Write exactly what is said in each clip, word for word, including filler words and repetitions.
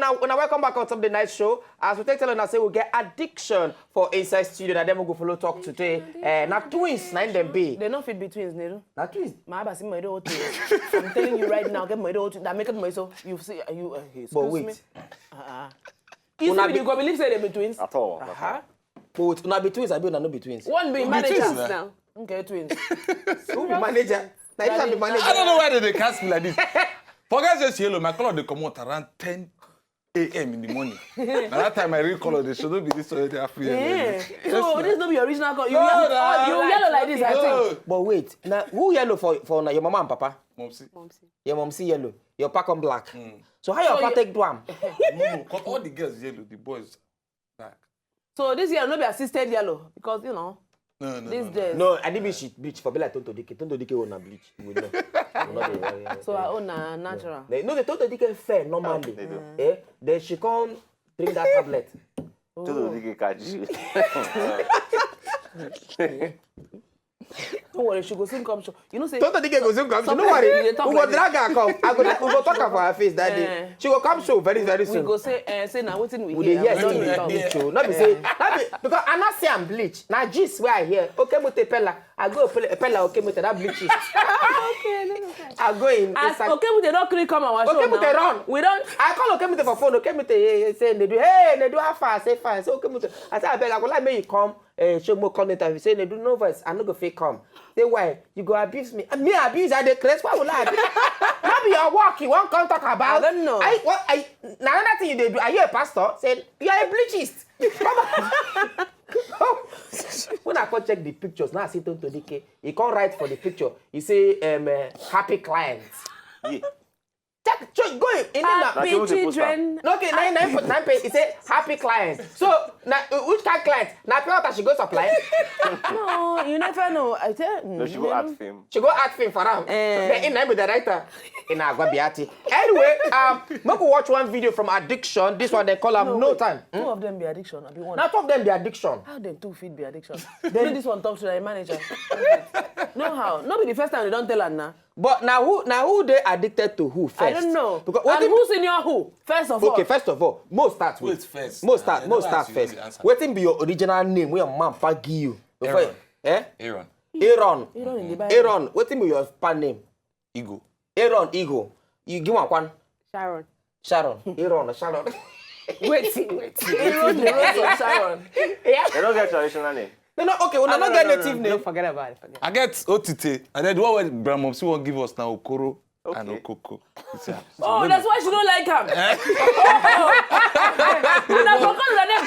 And una welcome back on top of the night show. As we take tell una say we get addiction for inside studio. Na dem we go follow talk today. Eh, na twins, na im dem be. They no fit be twins, Nedu. Na twins. My abasi my old twins. I'm telling you right now, get my old twins. That make my so you see you. Uh, excuse But wait. Me. Uh-uh. You see, you go believe say they be twins. At all. Uh-huh. But una be twins, abi una no be twins? One be Be manager. twins now. Okay, twins. Who be manager? Na you be manager. I don't know why they dey cast me like this. Forget say yellow, my color dey comot around ten a m in the morning. Na that time I real color dey show, no be this already after. Yeah. So this no be original color. You, No, yellow, no, you no, yellow like this, I think. No. But wait, now who yellow for for now? Your mama and papa? Mom see. Your mom see yellow. Your papa come black. So how your papa take do am? No, 'cause all the girls yellow, the boys black. So this yellow no be assisted yellow because you know No, no, these no, no. days. No, I didn't be she bleach for be like Tonto Dike. Tonto Dike will not bleach. We know. We know the worry. So I own na natural. They, no, the Tonto Dike fair normally. Eh? Then she come drink that tablet. Todo dike kaji. Don't worry, she go soon come show. You know say Tonto Dike go soon come. So no worry. We go drag her come. I go, we go talk about her face that day. She go come show very very we soon. Go say eh, say na wetin we We hear. dey hear We don say dey you talk. bleach o. No be say, no be because I not see am bleach. Na gist wey I hear. Okemute Pella. I go Pella, Pella Okemute that bleach. Okay, no, no, no. I go in As inside. Okemute don gree come our show Okemute now. Run. We don. I call Okemute for phone. Okemute eh, eh, say Nedu, hey Nedu, how far? I say fine. I say Okemute. I say abeg, I go like make you come. Eh, show more come interview. Say Nedu, no voice. I no go fit come. Say why? You go abuse me. Me abuse? I dey craze. Why would I abuse? No be your work. You wan come talk about? I don't know. I, what, I, na another thing you dey do. Are you a pastor? Say you are a bleachist. When I come check the pictures, now I see Tonto Dike. He come write for the picture. He say, um, uh, happy clients. Yeah. Check, check, go in. In there now. Na Tonto Dike post am. Children. No, okay, nine nine nine pay. He say happy clients. So now uh, which kind client? Now pay water she go supply. No, you never know. I tell. No, she go act film. She go act film for am. Eh. Then in nine be director. In Agwa Biati. Anyway, um, make we watch one video from Addiction. This one they call am No, wait. Time. Hmm? Two of them be addiction. I be one. Now two of them be Addiction. How them two fit be addiction? Then this one talk to the manager. No how. No be the first time they don't tell her now. But now who now who they addicted to who first? I don't know. Because And what if- who senior who? First of Okay, all. First of all, Mo start with. Wait first. Mo start. I Mo never start ask you, you first. answer. Wetin be your original name? Where your man pa give you? Before- Aaron. Eh? Aaron. Aaron. You don't in the Bible. Aaron. Wetin be your pa name? Ego. Aaron Ego. You give one one. Sharon. Sharon. Aaron. Sharon. Wait, wait. Aaron, the rose of Sharon. They don't get traditional name. No, no. Okay. Well, I don't get native name. Don't forget about it. Forget. I get Otite, and then the one where Grandmom still won't give us now Okoro and Okay. Okoko. It's a- Oh, that's why she don't like him. Una forgot the name.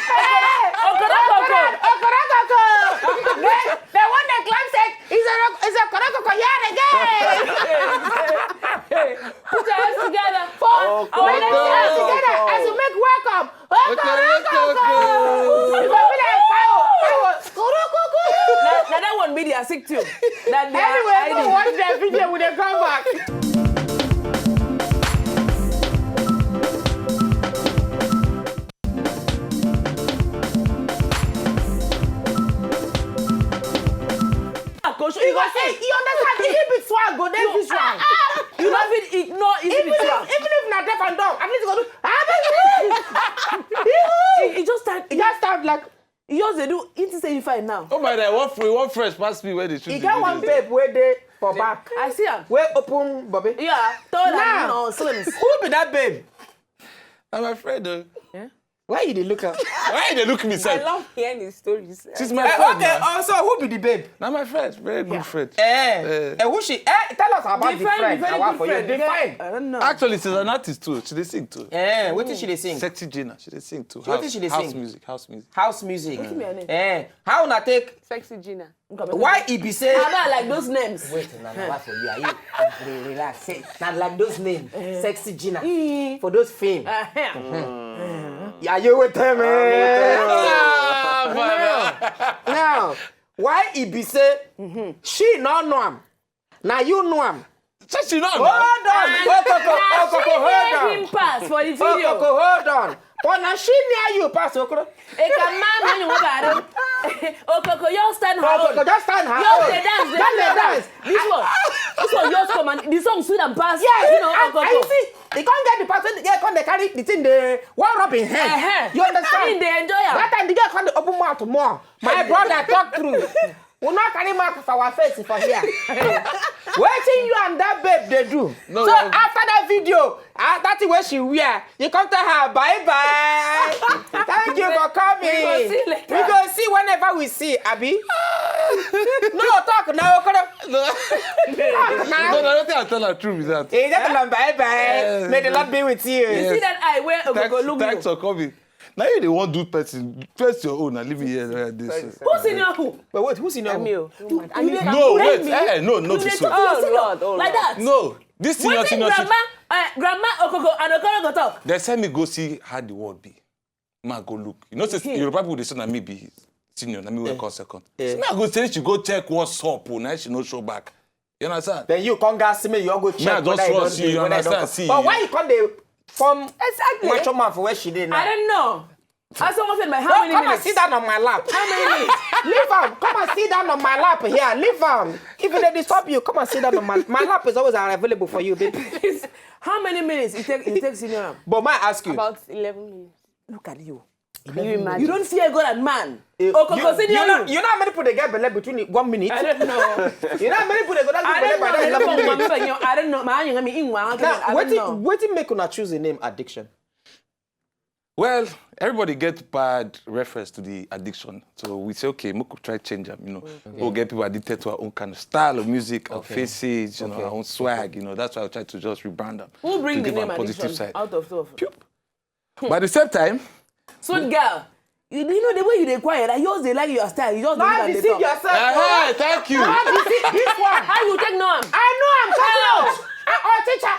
Okorokoko. Okorokoko. They, they want the claim say is a is a Okorokoko yard again. Put your hands together. When they say it together as you make welcome. Okorokoko. You go be like power, power. Okorokoko. Now, now that one be their sick too. That they Anyway, are go hiding. Watch the video when they come back. Go show You you go say, you understand? If it be swag, go then visual. You don't even ignore it. Even It's if, wrong. Even if na deaf and dumb, at least you go do. He, he just start. You just start like He just dey do. He think say he fine now. Oh my God, one free, one fresh pass me where they shoot. You get one babe where they for back. I see him. Where open, Bobby. Yeah, tall Nah. and you know, slims. Who be that babe? Na my friend though. Why you dey look am? Why they look me I sef? Love hearing his stories. She's my Eh, friend. okay, Na. Also, who be the babe? Na my friend, very good friend. Eh, eh, who she? Eh, tell us about the, Define, friend. very Our good for friend. You. Define. I don't know. Actually, she's an artist too. She dey sing too. Eh, what did she dey sing? Sexy Gina. She dey sing too. Wetin House, she dey house sing? Music. House music. House music. Wetin be her name? Eh, how una take? Sexy Gina. Why e be say? I don't like those names. Wait, na na for you. Are you re- relax? Say, na like those names, sexy Gina Mm. for those fame. Uh-huh. Yeah, you with them, man. Ah, Now, now, why e be say she no know am? Na you know am. So she not. Hold on, Okoko, Okoko, hold Him on. pass for the video. Okoko, hold on. But na she near you pass Okoro. Eka mama ni mo bare. Okoko, you stand her Okoko, own. Just stand her Just own. dey dance, dey Just dey dance. Dance. This one, this one just come and the song sweet and pass. Yes, You know, and, and you Okoko. See, He can't get the person, the girl come dey carry the thing, the one rub him hand. Uh-huh. You understand? He dey enjoy am. That time the girl come dey open mouth more. My brother, talk true. We not carry mark for our face for here. Wetin you and that babe dey do? No, So well- after that video, uh, that thing wey she wear, you come tell her bye bye. Thank you for coming. We go see later. We go see whenever we see, abi. No talk now, Okoro. Talk No, now. no, I don't think I tell her true with that. He just tell am bye bye. Yes. May the Lord be with you. You see that eye where Thanks, Ogogo look thanks you. For coming. Now you dey wan do person. First your own, and leave it here like this. Who senior who? But wait, who senior? Emil. You, you dey No, blame wait, me. eh, no, no, You dey this one. talk to Oh, senior Lord, oh, like Lord. That. No, this senior, Wetin senior. grandma, uh, grandma Okoko and Okoro go talk. They send me go see how the world be. Ma go look. You know, say Yoruba people dey say na me be senior, na me wey come second. Yeah. So me I go say she go check what's up, oh, now she no show back. You understand? Then you come gas me, you all go check Me, I just whether you wan don see, dey, you whether you don understand, come. see. But why you come dey form Exactly. macho man for where she dey now? I don't know. As someone said, my how No, many come and minutes? Sit down on my lap. How many minutes? Leave am. Come and sit down on my lap here. Leave am. If they disturb you, come and sit down on my my lap is always available for you, baby. Please, how many minutes it take? It takes senior. But may I ask you? About eleven minutes. Look at you. Can you imagine? You don't fear God and man. Eh, Okoko you, senior. you know, you know how many people they get belle between one minute? I don't know. You know how many people they go down I belle don't by know. that I don't eleven know. minutes? Mama, I don't know. My, my, my, Now, I what don't know. What make una choose the name Addiction? Well, everybody get bad reference to the addiction. So we say, okay, make we try change them, you know. We'll get people addicted to our own kind of style of music, our Okay. faces, you know, Okay. our own swag, you know. That's why I try to just rebrand them. Who bring To the give name am positive Addiction side. Out of stuff? But at the same time, So girl, you, you know the way you dey quiet. I just dey like your style. You just dey Don't look and dey deceive talk. yourself. Hey, thank you. Don't deceive this one. How you take know am? I know I'm coming out. Uh, oh, teacher,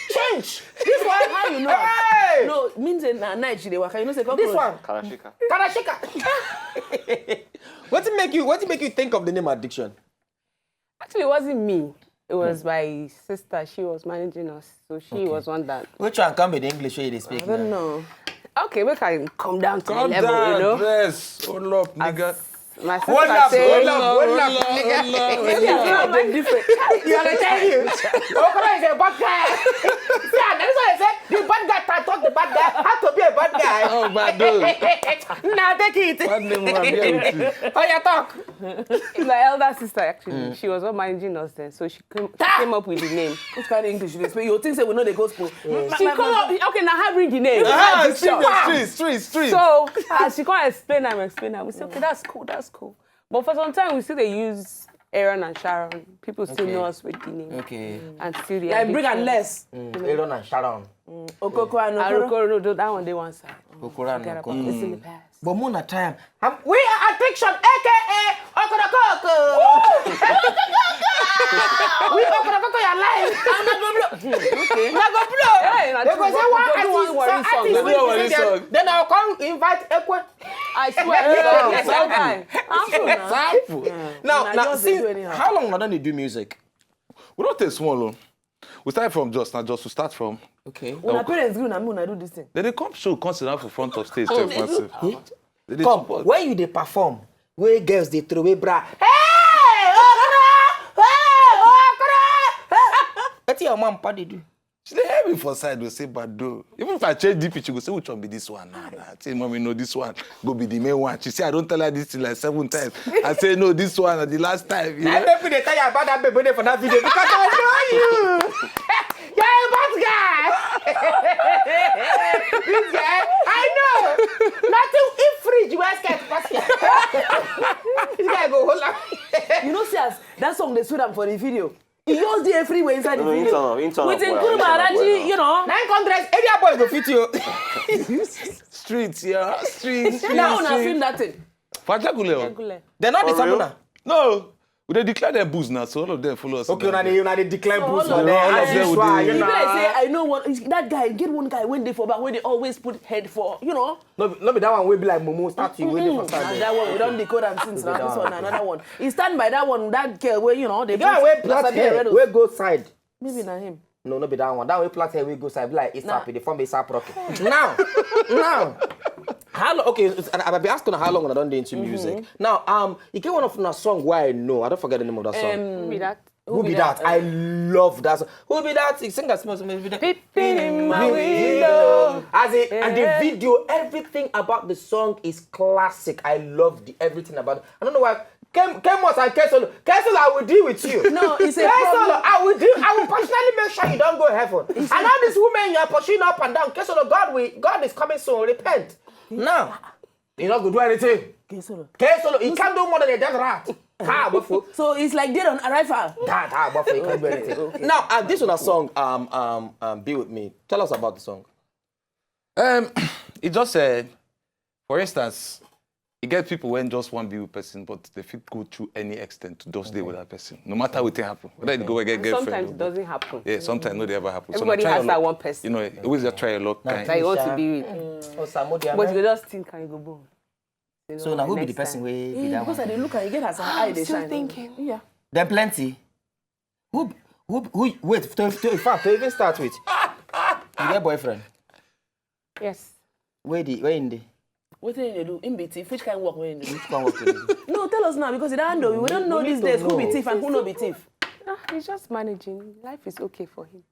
change. This one. How you know? Hey. No, means say na night she dey waka. You know say This one. Karashika. Karashika. What make you? What make you think of the name Addiction? Actually, it wasn't me. It was my sister. She was managing us, so she was one that. Which one come with the English way they speak? I don't know. Okay, we can come down to Come the level, down, you know. Dress. Hold up, nigga. My sister Hold up, say, hold up, hold up, nigga. Maybe I feel like dem different. You wanna tell you? Okoro is a bad guy. See, and that's why I said the bad guy can talk the bad guy. How to be a bad guy? Oh, bad dude. Now take it. Bad name, I'm here with you. Oh, yeah, talk. My elder sister, actually, she was not managing us then, so she came, she came up with the name. Which kind of English you dey speak? You think say we know the gospel? She come up, okay, now her bring the name. Ah, Addiction. street, street, street, street. So as she come explain am, explain am, we say, okay, that's cool, that's cool. But for some time, we still dey use Aaron and Sharon. People still Okay. Know us with the name. Okay. And still the Like bring Addiction. And less. Aaron and Sharon. Okoko and Okoro. Arukoro, no, that one dey one side. Okoro and Forget about Okoro. it. It's in the past. But more na time. Um, we are Addiction, A K A Okorokoko. We Okorokoko your life. And I go blow. Okay. I go blow. Hey, na They true. go say Go- one go do one artist, Warri some song. artist Go do wey one be Warri say song. dem- Then I'll come invite Ekwe. I swear. Hey, That sample. guy. Sample now. Sample. Now, Una now, just dey see, do anyhow. How long una don dey do music? We don't take small, oh. We start from just now, just to start from. Okay. Una parents gree una make una do this thing. Then they come show, come sit down for front of stage, take massive. They dey Come, support. When you dey perform, wey girls dey throw away bra. Hey, Okoro! Hey, Okoro! Wetin your mom papa dey do? She dey hear me for side, go say, "Bado." Even if I change D P, she go say, "Which one be this one?" Nah, nah. Say, "Mommy, no, this one go be the main one." She say, "I don't tell her this thing like seven times." I say, "No, this one na the last time." You Na know? make me dey tell you about that babe wey dey for that video because I know you. You're a bad guy. This guy, I know. Nothing if fridge wey skirt pass here. This guy go hold am. You know, see as that song dey sweet am for the video. E just dey everywhere inside the No, no, video. internal, internal, With him well, Kuruma internal, Araji, well. You know. Nine hundred area boy go fit you. Street, yeah. Street, street, Now una street. Film that thing. For Ajagunle, oh. Dem no dey For real? Samuna. No. We dey declare them booze now, so all of them follow us. Okay, una dey una dey declare booze All for of there. all of As them will usual, do you E be know. like say I know one that guy. Get one guy wey dey for back wey dey always put head for you know. No, be- no be that one wey be like mumu statue wey dey for Na stand there. That one we don decode am since. Be Na that this one. One na another one. E stand by that one. That girl wey you know dey The guy wey put plait Nasabi hair, Eredo. Wey go side. Maybe na him. No, no be that one. That wey plait hair wey go side be like Nah. ASAP. E dey form ASAP rocket. Now, now, how long? Okay, and I be asking how long una don dey into music. Now, um, e get one of una song wey I know. I don't forget the name of that song. Um, Be that. Who be that? I love that song. Who be that? Sing that small, small. Peeping in my window. As it, and the video, everything about the song is classic. I love the everything about it. I don't know why. Kemos and Kesolo. Kesolo, I will deal with you. No, it's a Kesolo, problem. I will deal. I will personally make sure you don't go heaven. And all these women you are pushing up and down, Kesolo, God will, God is coming soon. Repent now. You not go do anything. Kesolo. Kesolo, you can't do more than a dead rat. Ah, but for So it's like dead on arrival. that, ah, but for you can't do anything. Now, uh, this one a song. Um, um, um, be with me. Tell us about the song. Um, it just said, for instance, you get people when just one be with person, but they fit go through any extent to just stay with that person, no matter what happen. Whether you go get And girlfriend. sometimes Or it doesn't happen. Yeah, sometimes no, they ever happen. So Everybody na try has your that luck. One person. You know, always just try your luck. Kind. That you want to be with. Oh, Samudia. But you just think, can you go boom? So now who be the person wey be that Because I one? Dey look and you get as her eye dey Still shine. Thinking. Yeah. Then plenty. Who, who, who? Wait. To, to, in fact, to even start with, you get boyfriend. Yes. Where the where in the? Wetin you dey do? In be thief. Which kind of work wey you dey do? Which one work you dey do? No, tell us now because you don't know. We don't know We these need to days who be know. Thief and who no be thief. Ah, he's just managing. Life is okay for him.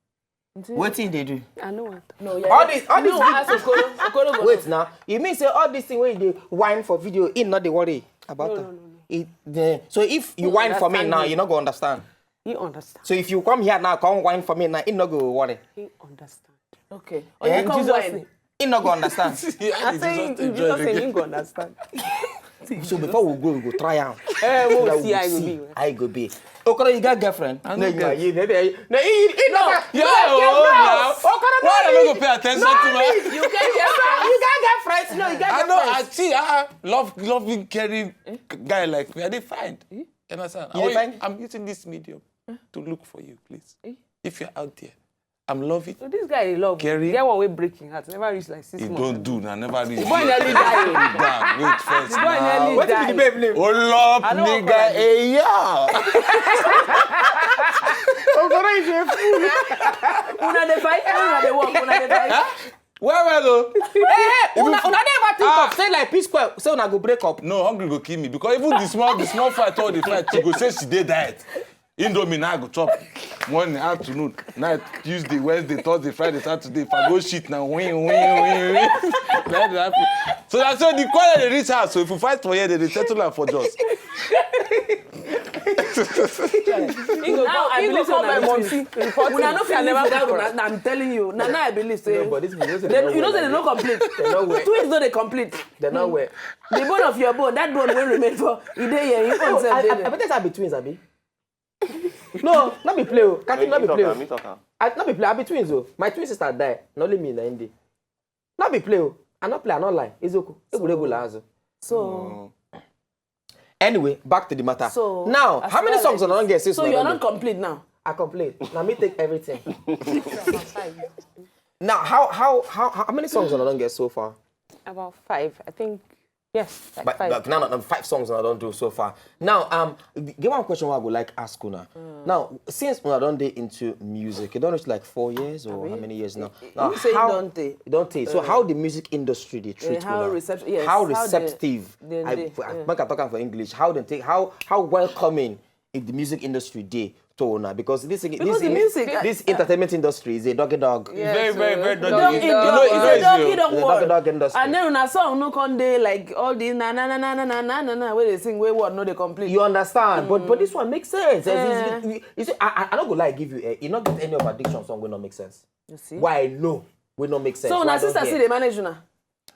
Wetin they do? I know what. No, yeah. All this, all this. No, ask Okoro. Okoro go. Wait now. You mean say all this thing wey you dey whine for video, he not dey worry about No, am? no, no, no. He, the, so if you He whine for me understand now, me. You not go understand. He understand. So if you come here now, come whine for me now, he not go worry. He understand. Okay. Eh? You come Jesus wine. name. He not go understand. Yeah, I it say just in enjoy Jesus' the name, game. he go understand. So before we go, we go try am. Eh, So we'll that see how it go see be. How it go be? Okoro, you got girlfriend? I No, no you, get. you, no, no, no, he, he No. never. Yeah, No, oh, no, now. Okoro, Why no, I no he- go pay attention No, to her? You get girlfriend. You got girlfriend. No, you got I know. I girlfriend. See, ah, love, loving, caring guy like me. I dey find. You understand? You I dey find? I'm using this medium to look for you, please. If you're out there, I'm loving. So this guy, he love. Gary. Get one way breaking heart. Never reach like six It months. Don't do now. Never reach. Boy nearly die. Down. Wait first. Boy Now. nearly What die. is the babe name? Hold up, I don't nigga. cry. Hey, yeah. Okoro is a fool. Una dey fight? Una dey work? Una dey fight? Well, well, though. Hey, hey, una, una never think Ah. of say like P Square, say una go break up. No, hungry go kill me because even the small, the small fight, all the fight, she go say she dey diet. Indomie now I go chop. Morning, afternoon, night, Tuesday, Wednesday, Thursday, Friday, Saturday. If I go shit now, win, win, win, win. Let it happen. So that's why the quarrel dey reach house. So if you fight for here, they dey settle am for just. He go Now call, I he go believe call say my na mom. the See, truth. report Una him. no See, I fit never live go without cry. una. I'm telling you. Na now I believe say. No, but this people, you know say They, they no you know well say they like no complete. They no well. Twins no dey complete. They no well. The bone of your bone, that bone wey remain for, e dey here. Him own Oh, sef I, dey I, I there. better say I be twins, abi? No, not be play. Oh. Catherine, not be play. Oh. Me talk am. I not be play. I be twins. Oh, my twin sister die. Not only me na him dey. Not be play. Oh. I not play. I not lie. It's okay. Egwuregwu la azụ. So, Anyway, back to the matter. so Now, as how many well songs like una don get since? So una you're don not do? complete now. I complain. Now me take everything. Now, how how how how many songs una don get so far? About five, I think. Yes, like But, five. But now, now five songs I don't do so far. Now, um, get one question I would like ask una. Now, since una don dey into music, you don reach like four years or how many years now? Now, You say how, don dey. Don dey. So how the music industry dey treat how una? reception- yes, How how they- receptive? They I, dey, I, make I talk am for English. How they take how how welcoming if the music industry dey to una, because this Because the this, music, this uh, entertainment industry is a doggy dog. Yeah, Very, so very, very doggy doggy. Doggy You know, dog, you know, it's a it's doggy real. dog It's a world. doggy dog industry. And then una song no come dey like all the na na na na na na na na na wey dey sing wey word no dey complete. You understand? But but this one makes sense. As Eh. it's- you, you see, I, I, I no go lie give you. Eh, you not get any of addiction song wey no make sense. You see? Why I know wey no make sense. So Why una I don't sister hear? Still dey manage una.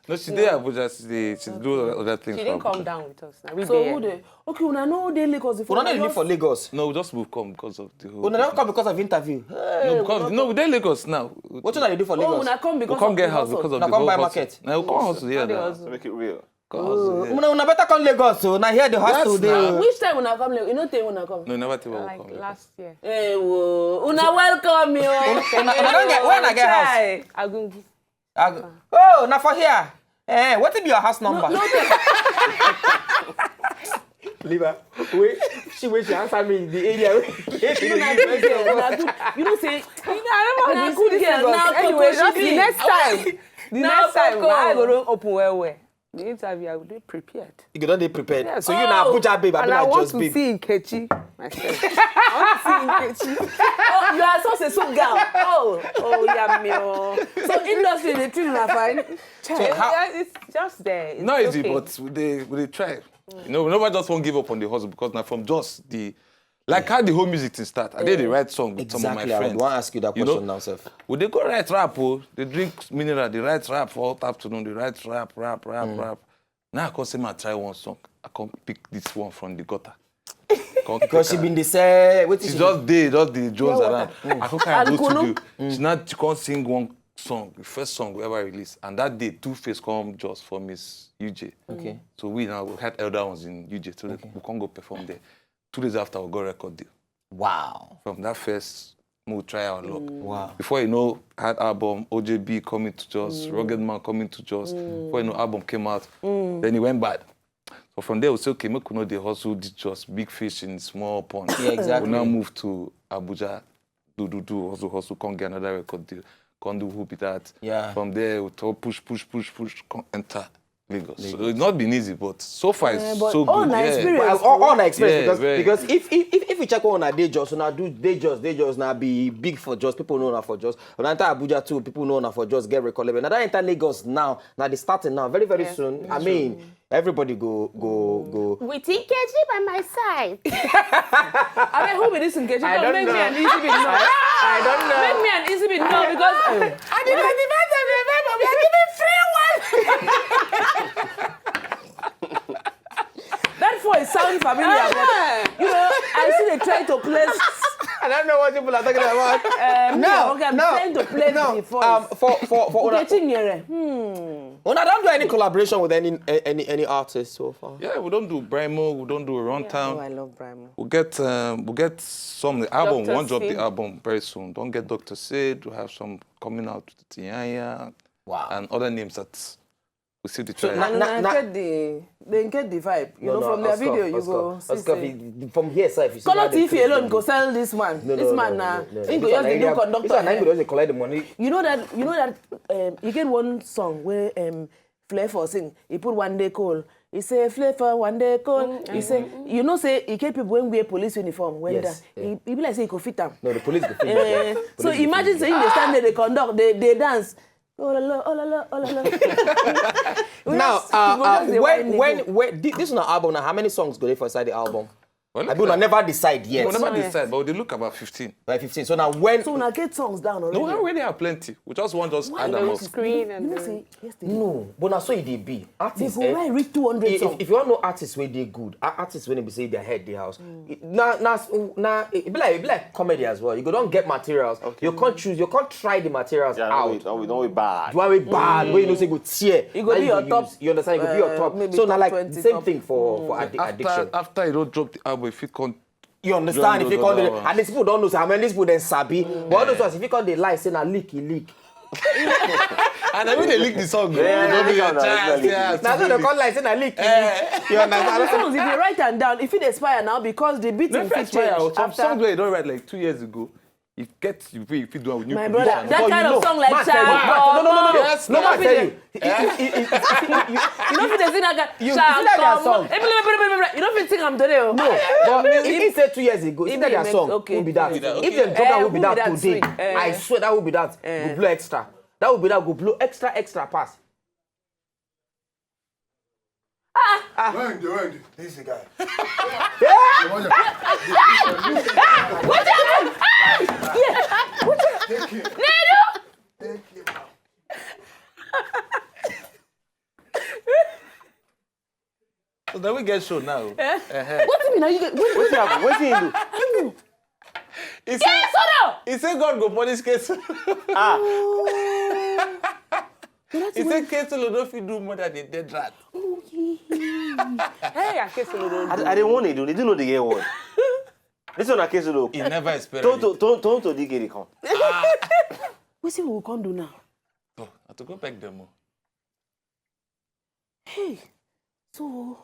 No, she dey Abuja. She dey she do other things. She For didn't come Abuja. down with us. Na we So dey who here. dey? Okay, una no dey Lagos before. Una no dey live Just- for Lagos. No, we just move come because of the whole. Una don thing. Come because of interview. No, because no, we dey Lagos now. What una dey do for Oh, Lagos? Una come We because come of get the house hustle. Because of Now the come whole buy hustle. Market. Now we come hustle here. How the Now. hustle? Make it real. Come hustle here. Una una better come Lagos, so now here the hustle Yes, dey. now. Which time una come Lagos? You no tell una come. No, you never tell Like come. Last year. Hey, wo. Una welcome me. Oh. Una una don get when I get house. Chai. Agungi. I go, oh, na for here. Eh, what be your house number? No, no, Leave her. Wait, she wait, she answer me the area. you know, na good girl. Na good. You know say I na good girl. Na Anyway, Kokoshi just be. Next time. The Na next time, Koko. my eye go don open well well. The interview, I will be prepared. You don't dey prepared. So you na Abuja babe, I be and I like want just to babe. See Nkechi myself. I want to see Nkechi. Oh, you are such a sweet girl. Oh, oh, yeah, me. Oh. So industry, the thing na fine. So how, it's just there. It's not easy, okay. But we dey we dey try. You know, we never just won't give up on the hustle because now from just the like how the whole music thing start. I did the right song with some of my Exactly. I friends. Would want to ask you that You question know, now, self. We dey go write rap, oh. They drink mineral, they write rap all afternoon, they write rap, rap, rap, rap. Now I come say, "Ma, try one song." I come pick this one from the gutter. Come Because she pick been dey say wetin She she just dey, just dey Jones Pure around. water. I come carry And go kunu. Studio. She now she come sing one song, the first song we ever release, and that day Two Face come just for Miss U J. Okay. So we now we had elder ones in U J, so we come go perform there. Two days after, we got record deal. Wow. From that first, we try our luck. Wow. Before you know, had album O J B coming to Jos, Rugged Man coming to Jos. Before you know, album came out. Then it went bad. So from there, we say, "Okay, make we know the hustle, the Jos, big fish in small pond." Yeah, exactly. We now move to Abuja, do do do, hustle hustle, come get another record deal, come do Who Be That. Yeah. From there, we talk push push push push, come enter Lagos. So it's not been easy, but so far it's Yeah, but so all good. na Yeah. experience. But all, all na experience Yeah, because, very. Because if if if if you check on a day Jos, una do day Jos, day Jos now be big for Jos. People know una for Jos. When I enter Abuja too, people know una for Jos. Get record label. Now that enter Lagos now, now they starting now. Very very Yeah, soon. I mean, everybody go go go. With Nkechi by my side. I mean, who be this Nkechi? I Come don't make know. Me an easy bit no. I don't know. Make me an easy bit no because uh, At the twenty-first of November, we are giving free one. That voice sounds familiar, but you know, I see they try to place. I don't know what people are talking about. Um, No, okay, I'm no, trying to place no. The voice. Um, for for for una, Nkechi Nyere. Hmm. Una don do any collaboration with any any any artist so far? Yeah, we don't do Brimo, we don't do Run Oh, Town. I love Brimo. We get um, we get some the album. Doctor One drop the Sid. Album very soon. Don't get Doctor Sid. We have some coming out with Tianya Wow. And other names that we see the So try. na- And na- una na- get the, they get the vibe. You No, know, no, from their Oscar, video, you Oscar, go see Oscar, say, the- the- from here, sir, if you see Color how they T V treat alone me. go sell this man. No, no, This no, man no, na no, no. he go This just one dey do na, this conductor. one na, he Eh. go just dey collect the money. You know that you know that um, you get one song where um, Flavor sing. He put one day call. He say Flavor one day call. He say you know say he get people when wear police uniform. When Yes, that yeah. he, he be like say he go fit am. No, the police go fit. Eh, Police so go fit. Imagine saying they stand there, they conduct, they, they dance. Oh la la, oh la la, oh la la. We Now, just- uh, we go uh, just dey when whine when dey go. when thi- this is not album now. How many songs go there for inside the album? Well, I mean, I never decide yet. We never Yeah. Decide, but we dey look about fifteen. By fifteen. So now when? So una get songs down already. No, we already have plenty. We just want just Why add you them know up. Screen and You know then- say yesterday. No, but na so e dey be. They Artists, go eh, right reach two hundred if, songs. If you wan know artists wey dey good, a- artists wey be say their head dey house, e- na na na e be like e be like comedy as well. You go don get materials. You come choose, you come try the materials Yeah, out. we don't we bad. The one wey bad, wey you know say go tear. E go Na be you your go top, use. You understand? E go be your uh, top. maybe So na top like twenty, the same top- thing for for addi- After addiction. After you don't drop the album, if you come You understand? If you Don't come do the, that one. And these people don't know say how many these people dem sabi. But all those ones, if you come dey lie, say na leak, e leak. And I mean they leak the song. Yeah, You know, leak the am, chance, leak. Yeah, Na so dem come lie say na leak, e leak. You understand? Some songs, if you write am down, if it expire now because the beat No fit fit expire. change Some after. Songs wey you don write like two years ago, if get you fit you fit do am with new My producer. Brother, that But kind you of know, song like man, tell you, Child man, no, no, no, no, no, Come no, Yes, no, you know man, fit tell dey- you. If- if- if- if- if- you- You know fit dey sing that kind. You Child, see that their come. Song. Ebile, ebile, ebile, ebile. You know fit sing am today o. No, but if he say two years ago, if If that they their make- song, okay. Who Be That? Who Be That? If dem drop Eh, that Who Be Who Be That That today, swing? Eh. I swear that Who Be That Eh. go blow extra. That Who Be That go blow extra, extra pass. Randy, Randy, this is the guy. What happened? Ah! Yeah. What happened? Take him. Nedu! Take him out. So then we get show now. What do you mean? Are you get, what, Wetin happen? Wetin he do? He say, Yes or no? He say God go punish K Solo. Ah, He say K Solo no fit do more than a dead rat. Hey, I guess you don't. I, I didn't want to do. They didn't know the year one. This one na K Solo. He never expected Tonto it. Tonto Tonto Dike dey come. Wetin we go come do now? Oh, I have to go beg them more. Hey, so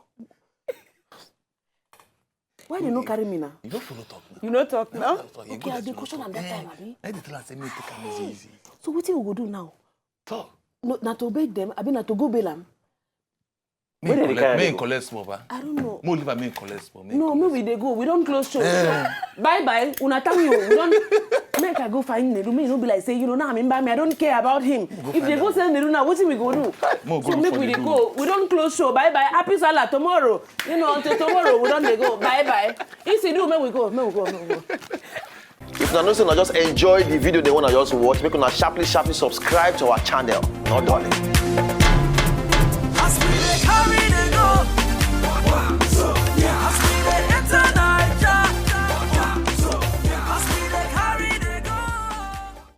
why they no carry me now? You don't follow talk now. You no talk now. Talk, you Okay, go I dey to caution am that Eh, time, abi? I dey tell am say make you take am easy, easy. So wetin we go do now? Talk. No, na to beg them, abi na to go bail am? Where dem dey Make carry make dey him go? Collect small, ba. I don't know. Make him leave am, make him collect small. Make No, him make collect. We dey go. We don close show. Bye bye. Una tell me o. We don make I go find Nedu. Make e no be like say you know now I'm in by me. I don't care about him. If they go sell Nedu now, wetin we go do? Mo go So look make for we dey Nedu. Go. We don close show. Bye bye. Happy Salah tomorrow. You know, until tomorrow we don dey go. Bye bye. If you do, make we go. Make we go. Make we go. If una know say una just enjoy the video, they wanna just watch, make una sharply, sharply subscribe to our channel. No darling.